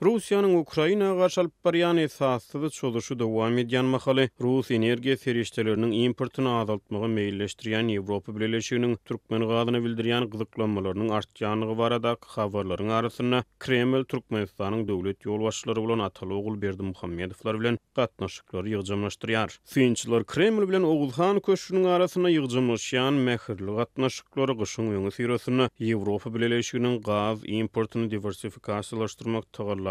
Russiýanyň Ukraina garşy alyp barýan esassyz çozuşy dowam edýän mahaly, rus energiýa serişdeleriniň importyny azaltmagy meýilleşdirýän Ýewropa Bileleşiginiň türkmen gazyna bildirýän gyzyklanmalarynyň artýandygy baradaky habarlaryň arasynda, Kreml Türkmenistanyň döwlet ýolbaşçylary bolan ataly-ogul Berdimuhamedowlar bilen gatnaşyklary ýygjamlaşdyrýar. Synçylar Kreml bilen Oguzhan köşgüniň arasynda ýygjamlaşýan mähirli gatnaşyklary gyşyň öňüsyrasynda Ýewropa Bileleşiginiň gaz importyny diwersifikasiýalaşdyrmak tagallalaryna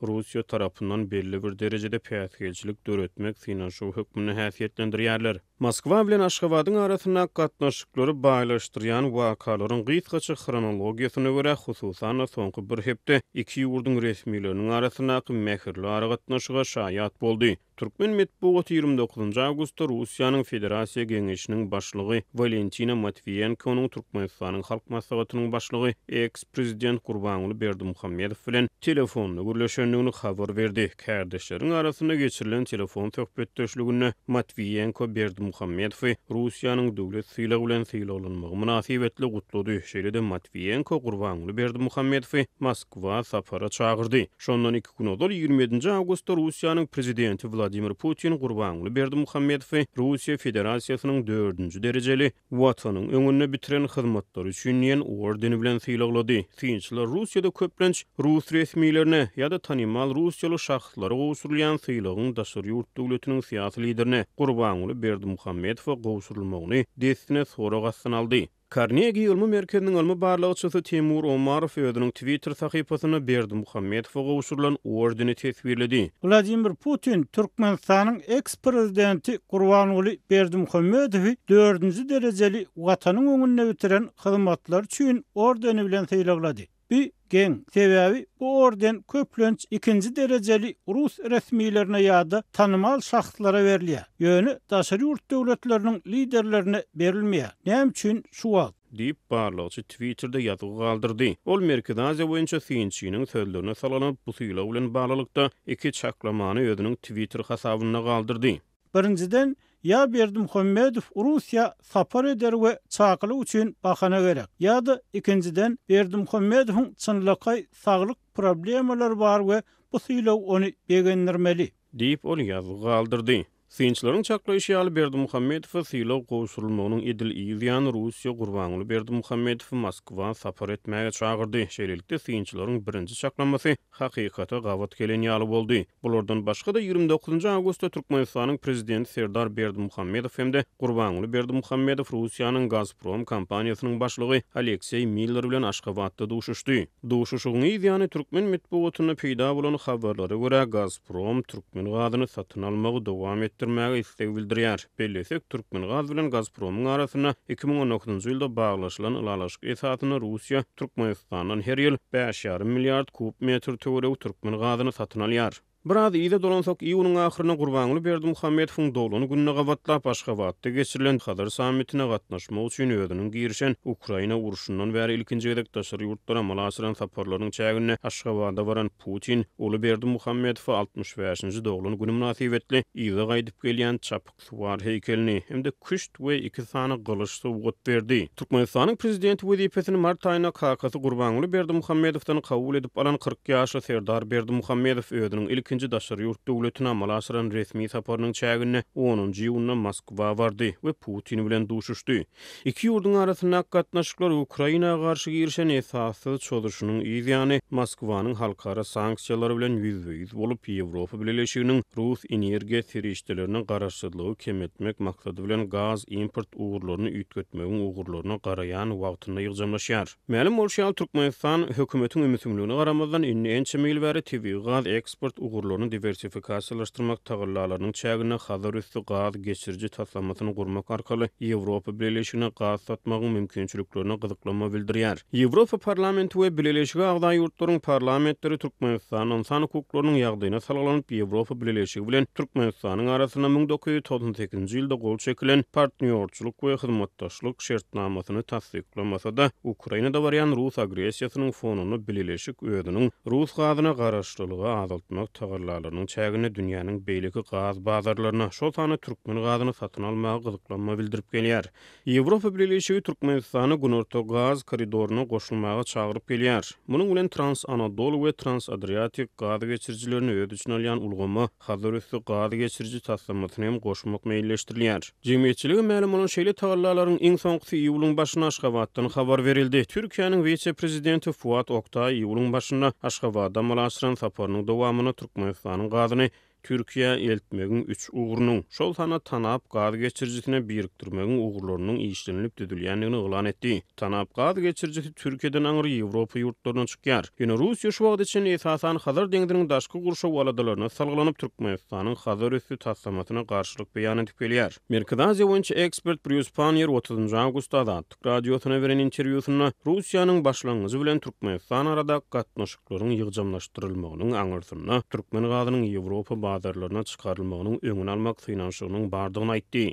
Russiýa tarapyndan belli bir derejede päsgelçilik döretmek synanyşygy hökmünde häsiýetlendirýärler. Moskwa bilen Aşgabadyň arasyndaky gatnaşyklary baýlaşdyrýan wakalaryň gysgaça hronologiýasyna görä, hususan-da soňky bir hepde iki ýurduň resmileriniň arasyndaky mähirli aragatnaşyga şaýat boldy. Türkmen metbugaty 29 awgustda Russiýanyň Federasiýa Geňeşiniň Başlygy Walentina Matwiýenkonyň Türkmenistanyň Halk Maslahatynyň Başlygy, eks-prezident Gurbanguly Berdimuhamedow bilen telefonda gürleşendigini habar berdi. Kärdeşleriň arasynda geçirilen telefon söhbetdeşliginde Matwiýenko Berdimuhamedowy Russiýanyň döwlet sylagy bilen sylaglanmagy mynasybetli gutlady. Şeýle-de Matwiýenko Gurbanguly Berdimuhamedowy Moskwa sapara çagyrdy. Şondan iki gün ozal, 27-nji awgustda Russiýanyň Prezidenti Wladimir Putin Gurbanguly Berdimuhamedowy Russiýa Federasiýasynyň dördünji derejeli Watanyň öňünde bitiren hyzmatlary üçin diýen ordeni bilen sylaglady. Synçylar Russiýada köplenç rus resmilerine ýa-da tanymal russiýaly şahslara gowşurylýan sylagyň daşary ýurt döwletiniň syýasy liderine Gurbanguly Berdimuhamedowa gowşurylmagyny dessine sorag astyna aldy. Karnegi ylmy merkeziniň ylmy barlagçysy Timur Omarow özüniň Twitter sahypasynda Berdimuhamedowa gowşurylan ordeni teswirledi. Wladimir Putin Türkmenistanyň eks-prezidenti Gurbanguly Berdimuhamedowy dördünji derejeli Watanyň öňünde bitiren hyzmatlary üçin ordeni bilen sylaglady. Bu geň, sebäbi bu orden köplenç ikinji derejeli rus resmilerine ýa-da tanymal şahslara berilýär, ýöne daşary ýurt döwletleriniň liderlerine berilmeýär. Näme üçin şu wagt? Diýip, barlagçy Twitterde ýazgy galdyrdy. Ol Merkezi Aziýa boýunça synçynyň sözlerine salgylanyp, bu sylag bilen baglylykda iki çaklamany özüniň Twitter hasabynda galdyrdy. Birinjiden, ýa Berdimuhamedow Russiýa sapar eder we çakylyk üçin bahana gerek, ýa-da ikinjiden, Berdimuhamedowyň çynlakaý saglyk problemalary bar we bu sylag ony begendirmeli. Diýip, ol ýazgy galdyrdy. Synçylaryň çaklaýşy ýaly, Berdimuhamedowa sylag gowşurylmagynyň edil yz ýany Russiýa Gurbanguly Berdimuhamedowy Moskwa sapar etmäge çagyrdy. Şeýlelikde, synçylaryň birinji çaklamasy hakykata gabat gelen ýaly boldy. Bulardan başga-da, 29 awgustda Türkmenistanyň Prezidenti Serdar Berdimuhamedow hem-de Gurbanguly Berdimuhamedow Russiýanyň Gazprom kompaniýasynyň başlygy Alekseý Miller bilen Aşgabatda duşuşdy. Duşuşygyň yz ýany türkmen metbugatynda peýda bolan habarlara görä, Gazprom türkmen gazyny satyn almagy dowam etdirmäge isleg bildirýär. Bellesek, Türkmengaz bilen Gazpromyň arasynda 2019-njy ýylda baglaşylan ylalaşyk esasynda Russiýa Türkmenistandan her ýyl bäş ýarym milliard kub metr töweregi türkmen gazyny satyn alýar. Biraz yza dolansak, iýunyň ahyrynda Gurbanguly Berdimuhamedowyň doglan gününe gabatlap Aşgabatda geçirilen Hazar sammitine gatnaşmak üçin özüniň girişen Ukraina urşundan bäri ilkinji gezek daşary ýurtlara amala aşyran saparlarynyň çäginde Aşgabada baran Putin uly Berdimuhamedowa 65-nji doglan güni mynasybetli yza gaýdyp gelýän çapyksuwar heýkelini hem-de küşt we iki sany gylyç sowgat berdi. Türkmenistanyň Prezidenti wezipesini mart aýynda kakasy Gurbanguly Berdimuhamedowdan kabul edip alan 40 ýaşly Serdar Berdimuhamedow özüniň ilkinji daşary ýurt döwletine amala aşyran resmi saparynyň çäginde onunjy iýunda Moskwa bardy we Putin bilen duşuşdy. Iki ýurduň arasyndaky gatnaşyklar Ukraina garşy girişen esassyz çozuşynyň yz ýany Moskwanyň halkara sanksiýalary bilen ýüzbe-ýüz bolup, Ýewropa Bileleşiginiň rus energiýa serişdelerine garaşsyzlygy kemeltmek maksady bilen gaz import ugurlaryny üýtgetmegiň ugurlaryna garaýan wagtynda ýygjamlaşýar. Mälim bolşy ýaly, Türkmenistan hökümetiň ümsümligine garamazdan, indi ençeme ýyl bäri tebigy gaz eksport ugurlaryny diwersifikasiýalaşdyrmak tagallalarynyň çäginde Hazar üsti gaz geçiriji taslamasyny gurmak arkaly Ýewropa Bileleşigine gaz satmagyň mümkinçiliklerine gyzyklanma bildirýär. Ýewropa Parlamenti we Bileleşige agza ýurtlaryň parlamentleri Türkmenistanda ynsan hukuklarynyň ýagdaýyna salgylanyp, Ýewropa Bileleşigi bilen Türkmenistanyň arasynda 1998-nji ýylda gol çekilen Partnýorçylyk we hyzmatdaşlyk şertnamasyny tassyklamasa-da, Ukrainada barýan rus agressiýasynyň fonunda Bileleşik özüniň rus gazyna garaşlylygy azaltmak. tagallalarynyň çäginde dünýäniň beýleki gaz bazarlaryna, şol sanda türkmen gazyny satyn almaga gyzyklanma bildirip gelýär. Ýewropa Bileleşigi Türkmenistany Günorta gaz koridoryna goşulmaga çagyryp gelýär. Munuň bilen Trans-Anadolu we Trans-Adriatik gaz geçirijilerini öz içine alýan ulgama Hazarüsti gaz geçiriji taslamasyny hem goşmak meýilleşdirilýär. Jemgyýetçilige mälim bolan şeýle tagallalaryň iň soňkusy iýulyň başynda Aşgabatdan habar berildi. Türkiýäniň wise-prezidenti Fuat Oktaý iýulyň başynda Aşgabada amala aşyran saparynyň dowamynda Türkmenistanyň gazyny Türkiýä eltmegiň üç ugrunyň, şol sanda TANAP gaz geçirijisine birikdirmegiň ugurlarynyň işlenilip düzülýändigini yglan etdi. TANAP gaz geçirijisi Türkiýeden aňry Ýewropa ýurtlaryna çykýar. Ýöne Russiýa şu wagta çenli esasan Hazar deňziniň daşky gurşaw aladalaryna salgylanyp, Türkmenistanyň Hazar üsti taslamasyna garşylyk beýan edip gelýär. Merkezi Aziýa boýunça ekspert Brýus Panniýer otuzynjy awgustda Azatlyk Radiosyna beren interwýusynda Russiýanyň başlangyjy bilen Türkmenistan aradaky gatnaşyklaryň ýygjamlaşdyrylmagynyň aňyrsynda türkmen gazynyň Ýewropa bazarlaryna çykarylmagynyň öňüni almak synanyşygynyň bardygyny aýtdy.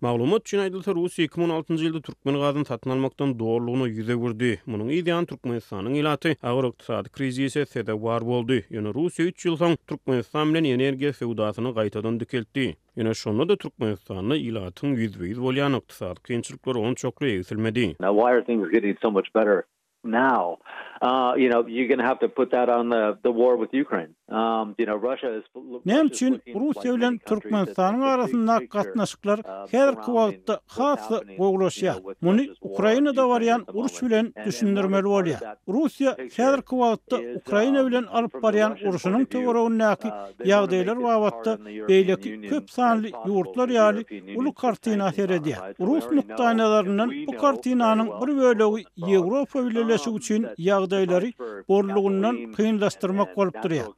Maglumat üçin aýdylsa, Russiýa 2016-njy ýylda türkmen gazyny satyn almakdan dolulygyna ýüz öwürdi. Munuň yz ýany Türkmenistanyň ilaty agyr ykdysady krizise sezewar boldy. Ýöne Russiýa üç ýyl soň Türkmenistan bilen energiýa söwdasyny gaýtadan dikeltdi. Ýöne şonda-da Türkmenistanda ilatyň ýüzbe-ýüz bolýan ykdysady kynçylyklary onçakly egsilmedi. Now why are things getting so much better now? You know, you're gonna have to put that on the the war with Ukraine. You know, Russia is Näme üçin Russiýa bilen Türkmenistanyň arasyndaky gatnaşyklar häzirki wagtda has-da gowulaşýar? Muny Ukrainada barýan uruş bilen düşündirmeli bolýar. Russiýa häzirki wagtda Ukraina bilen alyp barýan urşunyň töweregindäki ýagdaýlar babatda beýleki köp sanly ýurtlar ýaly uly kartina seredýär. Rus nukdaýnazaryndan bu kartinanyň bir bölegi Ýewropa Bileleşigi üçin ýagdaýlary bollugyndan kynlaşdyrmak bolup durýar.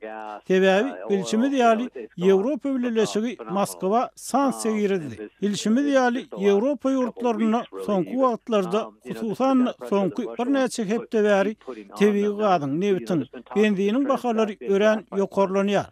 Sebäbi, bilşimiz ýaly, Ýewropa Bileleşigi Moskwa sanksiýa girizdi. Bilşimiz ýaly, Ýewropa ýurtlarynda soňky wagtlarda, hususan-da, soňky birnäçe hepde bäri tebigy gazyň, nebitiň, benziniň bahalary örän ýokarlanýar.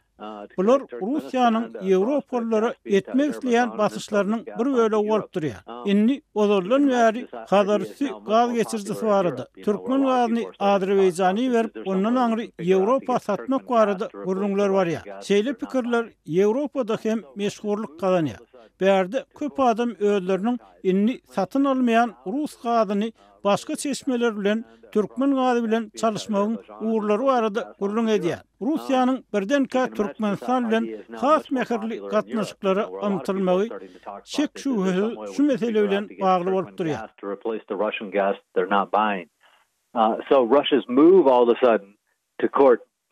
Bular Russiýanyň ýewropalylara etmek isleýän basyşlarynyň bir bölegi bolup durýar. Indi ozaldan bäri Hazarüsti gaz geçirijisi barada, türkmen gazyny Azerbaýjana iberip, ondan aňry Ýewropa satmak barada gürrüňler barýar. Şeýle pikirler Ýewropada hem meşhurlyk gazanýar. Bärde köp adam özleriniň indi satyn almaýan rus gazyny başga çeşmeler bilen türkmen gazy bilen çalyşmagyň ugurlary barada gürrüň edýär. Russiýanyň birdenkä Türkmenistan bilen has mähirli gatnaşyklara ymtylmagy şek-şübhesiz şu mesele bilen bagly bolup durýar.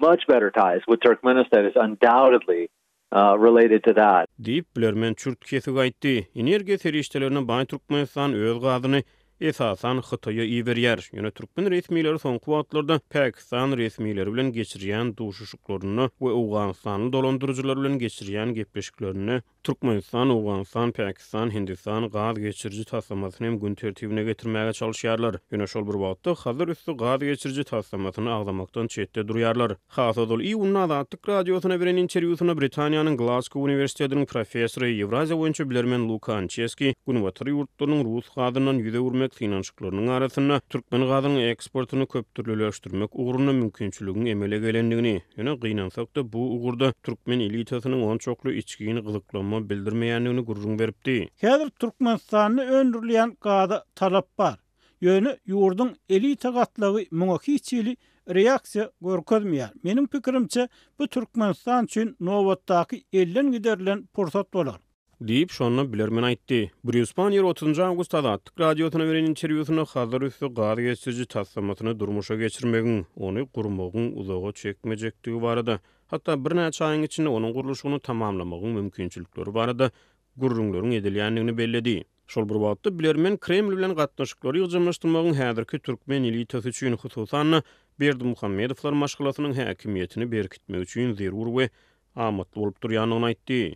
Much better ties with Turkmenistan is undoubtedly related to that. Diýip, bilermen çürt-kesik aýtdy. Energiýa serişdelerine baý Türkmenistan öz gazyny, esasan, Hytaýa iberýär. Ýöne türkmen resmileri soňky wagtlarda pakistan resmileri bilen geçirýän duşuşyklarynda we owganystanly dolandyryjylar bilen geçirýän gepleşiklerinde Türkmenistan, Owganystan, Pakistan, Hindistan gaz geçiriji taslamasyny hem gün tertibine getirmäge çalyşýarlar. Ýöne şol bir wagtda Hazar üsti gaz geçiriji taslamasyny agzamakdan çetde durýarlar. Has ozal iýunda Azatlyk Radiosyna beren interwýusynda Britaniýanyň Glazgo uniwersitetiniň professory, Ýewraziýa boýunça bilermen Luka Ançeski Günbatar ýurtlarynyň rus gazyndan ýüz öwürmek synanyşyklarynyň arasynda türkmen gazynyň eksportyny köpdürlüleşdirmek ugrunda mümkinçiligiň emele gelendigini, Ýöne gynansak-da, bu ugurda türkmen elitasynyň onçakly içgin gyzyklanma bildirmeýändigini gürrüň beripdi. Häzir Türkmenistanda öndürilýän gaza talap bar. Ýöne ýurduň elita gatlagy muňa hiç hili reaksiýa görkezmeýär. Meniň pikirimçe, bu Türkmenistan üçin nobatdaky elden giderilen pursat bolar. Diýip, şonda bilermen aýtdy. Brýus Panniýer otuzynjy awgustda Azatlyk Radiosyna beren interwýusynda Hazar üsti gaz geçiriji taslamasyny durmuşa geçirmegiň, ony gurmagyň uzaga çekmejekdigi barada, hatda birnäçe aýyň içinde onuň gurluşygyny tamamlamagyň mümkinçilikleri barada gürrüňleriň edilýändigini belledi. Şol bir wagtda, bilermen Kreml bilen gatnaşyklary ýygjamlaşdyrmagyň häzirki türkmen elitasy üçin, hususan-da, Berdimuhamedowlar maşgalasynyň häkimiýetini berkitmek üçin zerur we amatly bolup durýandygyny aýtdy.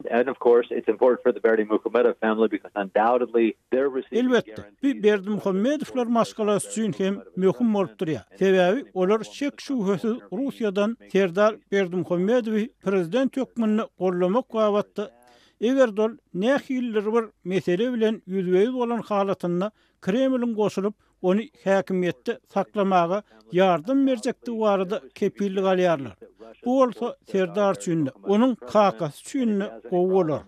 Elbetde, bu Berdimuhamedowlar maşgalasy üçin hem möhüm bolup durýar. Sebäbi olar şek-şübhesiz Russiýadan Serdar Berdimuhamedowy prezident hökmünde goldamak babatda, eger-de ol nähilidir bir mesele bilen ýüzbe-ýüz bolan halatynda Kremliň goşulyp, ony häkimiýetde saklamaga ýardam berjekdigi barada kepillik alýarlar. Bu bolsa Serdar üçin-de, onuň kakasy üçin-de gowy bolar.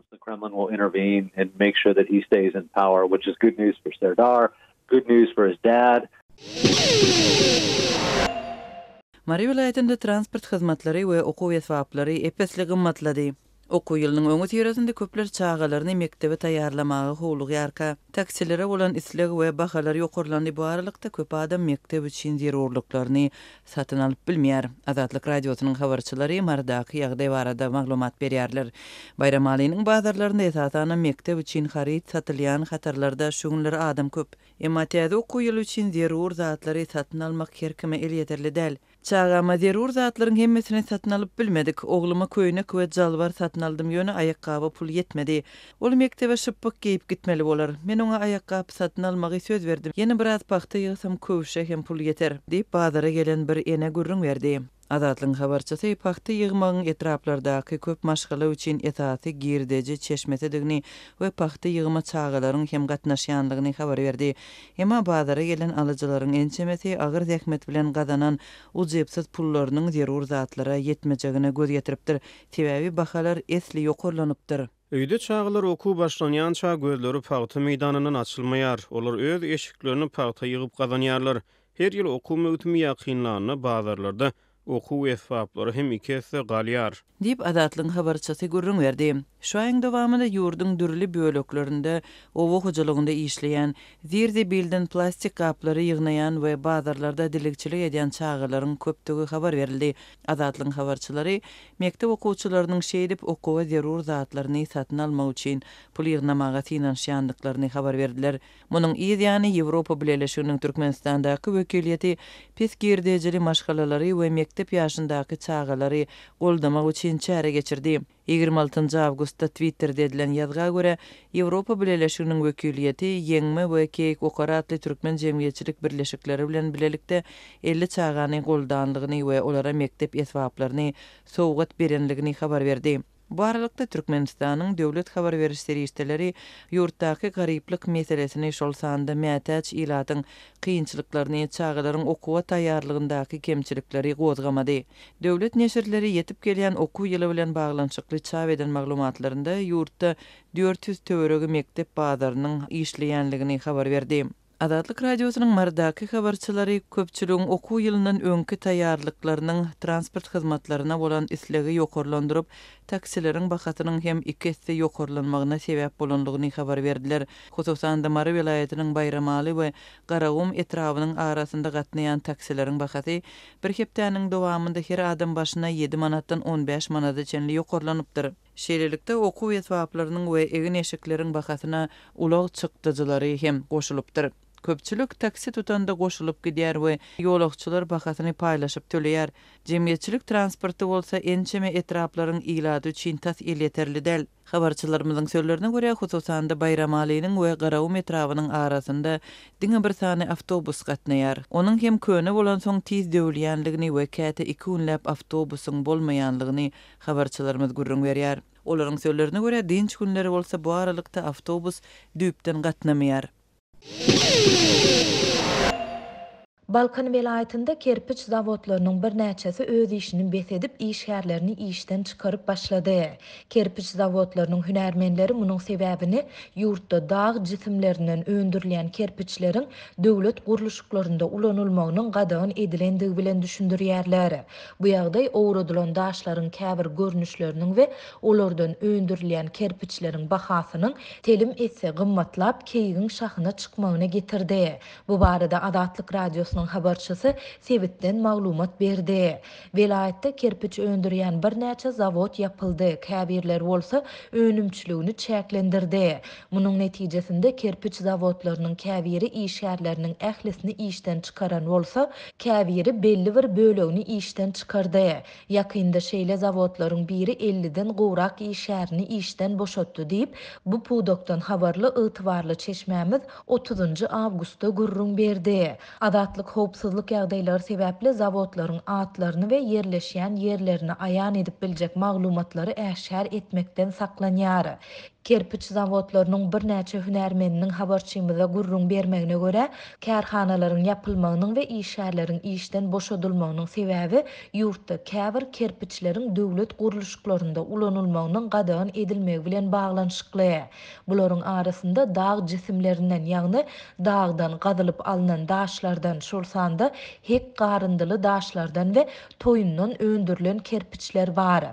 Mary welaýatynda transport hyzmatlary we okuw esbaplary ep-esli gymmatlady. Okuw ýylynyň öňüsyrasynda köpler çagalaryny mekdebe taýýarlamaga howlugýarka, taksilere bolan isleg we bahalar ýokarlandy, bu aralykda köp adam mekdep üçin zerurlyklaryny satyn alyp bilmeýär. Azatlyk Radiosynyň habarçylary Marydaky ýagdaý barada maglumat berýärler. Baýramalynyň bazarlarynda esasanam mekdep üçin haryt satylýan hatarlarda şu günler adam köp. Emma täze okuw ýyly üçin zerur zatlary satyn almak her kime elýeterli däl. Çagama zerur zatlaryň hemmesini satyn alyp bilmedik. Ogluma köýnek we jalbar satyn aldym, ýöne aýakgaba pul ýetmedi. Ol mekdebe şypbyk geýip gitmeli bolar. Men oňa aýakgap satyn almagy söz berdim. Ýene biraz pagta ýygsam, köwşe hem pul ýeter, diýip, bazara gelen bir ene gürrüň berdi. Azatlygyň habarçysy pagta ýygmagyň etraplardaky köp maşgala üçin esasy girdeji çeşmesidigini we pagta ýygyma çagalaryň hem gatnaşýanlygyny habar berdi. Emma bazara gelen alyjylaryň ençemesi agyr zähmet bilen gazanan ujypsyz pullarynyň zerur zatlara ýetmejegine göz ýetiripdir. Sebäbi bahalar esli ýokarlanypdyr. Öýde çagalar okuw başlanýança gözleri pagta meýdanyndan açylmaýar. Olar öz eşiklerini pagta ýygyp gazanýarlar. Her ýyl okuw möwsümi ýakynlanda bazarlarda okuw esbaplary hem iki esse galýar. Diýip, Azatlygyň habarçysy gürrüň berdi. Şu aýyň dowamynda ýurduň dürli böleklerinde oba hojalygynda işleýän, zir-zibilden plastik gaplary ýygnaýan we bazarlarda dilegçilik edýän çagalaryň köpdügi habar berildi. Azatlygyň habarçylary mekdep okuwçylarynyň şeýdip okuwa zerur zatlaryny satyn almak üçin pul ýygnamaga synanyşýandyklaryny habar berdiler. Munuň yz ýany, Ýewropa Bileleşiginiň Türkmenistandaky wekiliýeti pes girdejili maşgalalary we mekdep ýaşyndaky çagalary goldamak üçin çäre geçirdi. 26 awgustda Twitterde edilen ýazga görä, Ýewropa Bileleşiginiň wekiliýeti Ýeňme we Keýik okar atly türkmen jemgyýetçilik birleşikleri bilen bilelikde 50 çagany goldanlygyny we olara mekdep esbaplaryny sowgat berenligini habar berdi. Bu aralykda, Türkmenistanyň döwlet habar beriş serişdeleri ýurtdaky garyplyk meselesini, şol sanda mätäç ilatyň kynçylyklaryny, çagalaryň okuwa taýýarlygyndaky kemçilikleri gozgamady. Döwlet neşirleri ýetip gelýän okuw ýyly bilen baglanyşykly çap eden maglumatlarynda ýurtda 400 töweregi mekdep bazarynyň işleýänligini habar berdi. Azatlyk Radiosynyň Marydaky habarçylary köpçüligiň okuw ýylyndan öňki taýýarlyklarynyň transport hyzmatlaryna bolan islegi ýokarlandyryp, taksileriň bahasynyň hem iki esse ýokarlanmagyna sebäp bolandygyny habar berdiler. Hususan-da, Mary welaýatynyň Baýramaly we Garagum etrabynyň arasynda gatnaýan taksileriň bahasy bir hepdäniň dowamynda her adam başyna ýedi manatdan 15 manada çenli ýokarlanypdyr. Şeýlelikde, okuw esbaplarynyň we egin-eşikleriň bahasyna ulag çykdajylary hem goşulypdyr. Köpçülik taksi tutanda goşulyp gidýär we ýolagçylar bahasyny paýlaşyp töleýär. Jemgyýetçilik transporty bolsa ençeme etraplaryň ilaty üçin tas elýeterli däl. Habarçylarymyzyň sözlerine görä, hususan-da Baýramalynyň we Garagum etrabynyň arasynda diňe bir sany awtobus gatnaýar. Onuň hem köne bolansoň tiz döwülýänligini we käte iki günläp awtobusyň bolmaýanlygyny habarçylarymyz gürrüň berýär. Olaryň sözlerine görä, dynç günleri bolsa bu aralykda awtobus düýpden gatnamaýar. Balkan welaýatynda kerpiç zawodlarynyň birnäçesi öz işini bes edip, işgärlerini işden çykaryp başlady. Kerpiç zawodlarynyň hünärmenleri munuň sebäbini ýurtda dag jisimlerinden öndürilýän kerpiçleriň döwlet gurluşyklarynda ulanylmagynyň gadagan edilendigi bilen düşündirýärler. Bu ýagdaý owradylan daşlaryň käbir görnüşleriniň we olardan öndürilýän kerpiçleriň bahasynyň telim esse gymmatlap, keýigiň şahyna çykmagyna getirdi. Bu barada Azatlyk Radiosynyň habarçysy sebitden maglumat berdi. Welaýatda kerpiç öndürýän birnäçe zawod ýapyldy, käbirleri bolsa önümçiligini çäklendirdi. Munuň netijesinde kerpiç zawodlarynyň käbiri işgärleriniň ählisini işden çykaran bolsa, käbiri belli bir bölegini işden çykardy. Ýakynda şeýle zawodlaryň biri elliden gowrak işgärini işden boşatdy diýip, bu pudakdan habarly ygtybarly çeşmämiz otuzynjy awgustda gürrüň berdi. Azatlyk howpsuzlyk ýagdaýlary sebäpli zawodlaryň atlaryny we ýerleşýän ýerlerini aýan edip biljek maglumatlary äşgär etmekden saklanýar. Kerpiç zawodlarynyň birnäçe hünärmeniniň habarçymyza gürrüň bermegine görä, kärhanalaryň ýapylmagynyň we işgärleriň işden boşadylmagynyň sebäbi ýurtda käbir kerpiçleriň döwlet gurluşyklarynda ulanylmagynyň gadagan edilmegi bilen baglanyşykly. Bularyň arasynda dag jisimlerinden, ýagny dagdan gazylyp alnan daşlardan, şol sanda hek garyndyly daşlardan we toýundan öndürilen kerpiçler bar.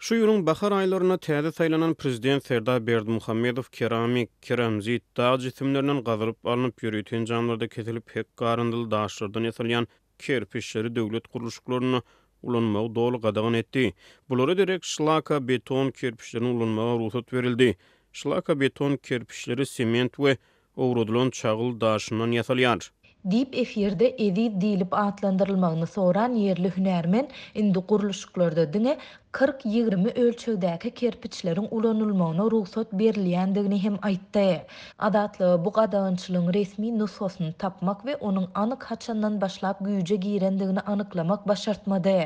Şu ýylyň bahar aýlarynda täze saýlanan prezident Serdar Berdimuhamedow keramik, keramzit, dag jisimlerinden gazylyp alnyp, ýörite enjamlarda kesilip, hek garyndyly daşlardan ýasalýan kerpiçleri döwlet gurluşyklarynda ulanmagy doly gadagan etdi. Bulara derek şlaka, beton kerpiçlerini ulanmaga rugsat berildi. Şlaka beton kerpiçleri sement we owradylan çagyl daşyndan ýasalýar. Diýip, efirde Eziz diýlip atlandyrylmagyny soran ýerli hünärmen indi gurluşyklarda diňe 40, 20 ölçegdäki kerpiçleriň ulanylmagyna rugsat berilýändigini hem aýtdy. Azatlyga bu gadagançylygyň resmi nusgasyny tapmak we onuň anyk haçandan başlap güýje girendigini anyklamak başartmady.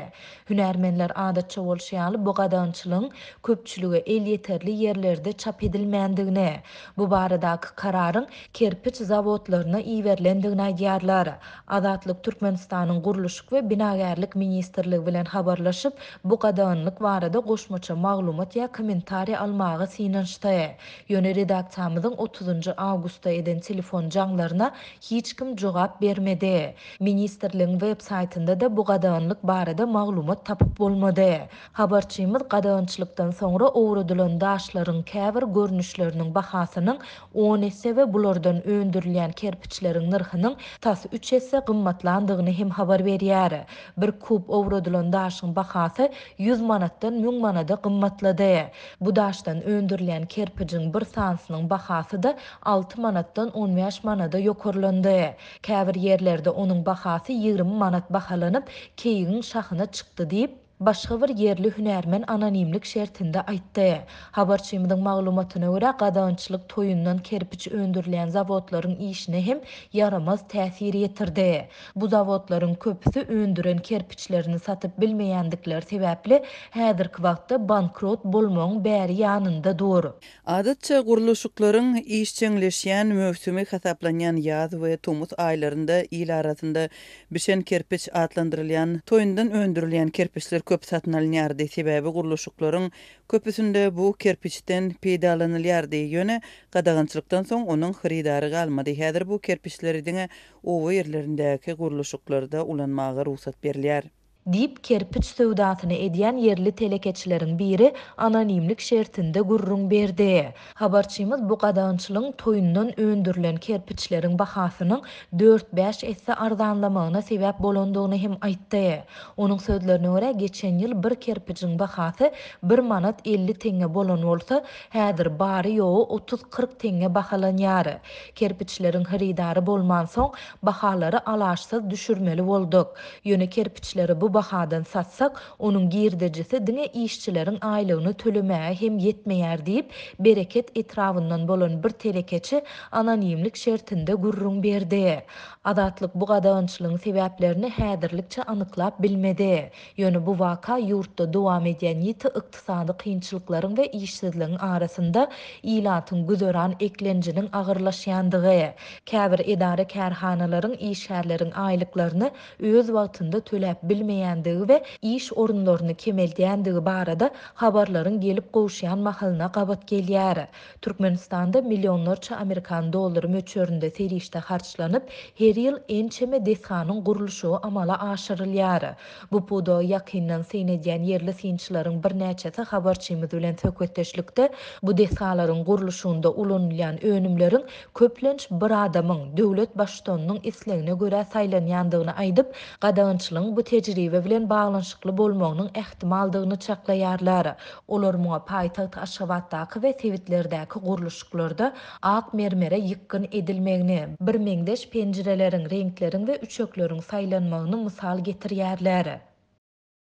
Hünärmenler adatça bolşy ýaly bu gadagançylygyň köpçülige elýeterli ýerlerde çap edilmändigini, bu baradaky kararyň kerpiç zawodlaryna iberilendigini aýdýarlar. Azatlyk Türkmenistanyň Gurluşyk we binagärlik ministrligi bilen habarlaşyp, bu gadaganlyk barada goşmaça maglumat ýa kommentariý almaga synanyşdy. Ýöne redaksiýamyzyň otuzynjy awgustda eden telefon jaňlaryna hiç kim jogap bermedi. Ministrligiň web saýtynda-da bu gadaganlyk barada maglumat tapyp bolmady. Habarçymyz gadagançylykdan soňra owradylan daşlaryň käbir görnüşleriniň bahasynyň on esse we bulardan öndürilýän kerpiçleriň nyrhynyň tas üç esse gymmatlandygyny hem habar berýär. Bir kub owradylan daşyň bahasy 100 manatdan 1000 manada gymmatlady. Bu daşdan öndürilýän kerpijiň bir sanysynyň bahasy-da alty manatdan on bäş manada ýokarlandy. Käbir ýerlerde onuň bahasy 20 manat bahalanyp, keýigiň şahyna çykdy diýip, başga bir ýerli hünärmen anonimlik şertinde aýtdy. Habarçymyzyň maglumatyna görä, gadagançylyk toýundan kerpiç öndürilýän zawodlaryň işine hem ýaramaz täsir ýetirdi. Bu zawodlaryň köpüsi öndüren kerpiçlerini satyp bilmeýändikleri sebäpli, häzirki wagtda bankrot bolmagyň bäri ýanynda dur. Adatça, gurluşyklaryň işjeňleşýän möwsümi hasaplanýan ýaz we tomus aýlarynda il arasynda bişen kerpiç atlandyrylýan toýundan öndürilýän kerpiçler köp satyn alynýardy. Sebäbi gurluşyklaryň köpüsinde bu kerpiçden peýdalanylýardy. Ýöne gadagançylykdan soň onuň hyrydary galmady. Häzir bu kerpiçleri diňe oba ýerlerindäki gurluşyklarda ulanmaga rugsat berilýär. Diýip, kerpiç söwdasyny edýän ýerli telekeçileriň biri anonimlik şertinde gürrüň berdi. Habarçymyz bu gadagançylygyň toýundan öndürilen kerpiçleriň bahasynyň dört-bäş esse arzanlamagyna sebäp bolandygyny hem aýtdy. Onuň sözlerine görä, geçen ýyl bir kerpijiň bahasy bir manat 50 teňňe bolan bolsa, häzir bary-ýogy otuz-kyrk teňňe bahalanýar. Kerpiçleriň hyrydary bolmansoň, bahalary alaçsyz düşürmeli bolduk. Ýöne kerpiçleri bu bahadan satsak, onuň girdejisi diňe işçileriň aýlygyny tölemäge hem ýetmeýär diýip, Bereket etrabyndan bolan bir telekeçi anonimlik şertinde gürrüň berdi. Azatlyk bu gadagançylygyň sebäplerini häzirlikçe anyklap bilmedi. Ýöne bu waka ýurtda dowam edýän ýiti ykdysady kynçylyklaryň we işsizligiň arasynda ilatyň güzeran eklenjiniň agyrlaşýandygy, käbir edara-kärhanalaryň işgärleriň aýlyklaryny öz wagtynda töläp bilmeýändigi we iş orunlaryny kemeldýändigi barada habarlaryň gelip gowuşýan mahalyna gabat gelýär. Türkmenistanda millionlarça amerikan dollary möçberinde serişde harçlanyp, her ýyl ençeme desganyň gurluşygy amala aşyrylýar. Bu pudaga ýakyndan syn edýän ýerli synçylaryň birnäçesi habarçymyz bilen söhbetdeşlikde bu desgalaryň gurluşygynda ulanylýan önümleriň köplenç bir adamyň, döwlet baştutanynyň islegine görä saýlanýandygyny aýdyp, gadagançylygyň bu tejribe bilen baglanyşykly bolmagynyň ähtimaldygyny çaklaýarlar. Olar muňa paýtagt Aşgabatdaky we sebitlerdäki gurluşyklarda ak mermere ýykgyn edilmegini, birmeňzeş penjireleriň, reňkleriň we üçekleriň saýlanmagyny mysal getirýärler.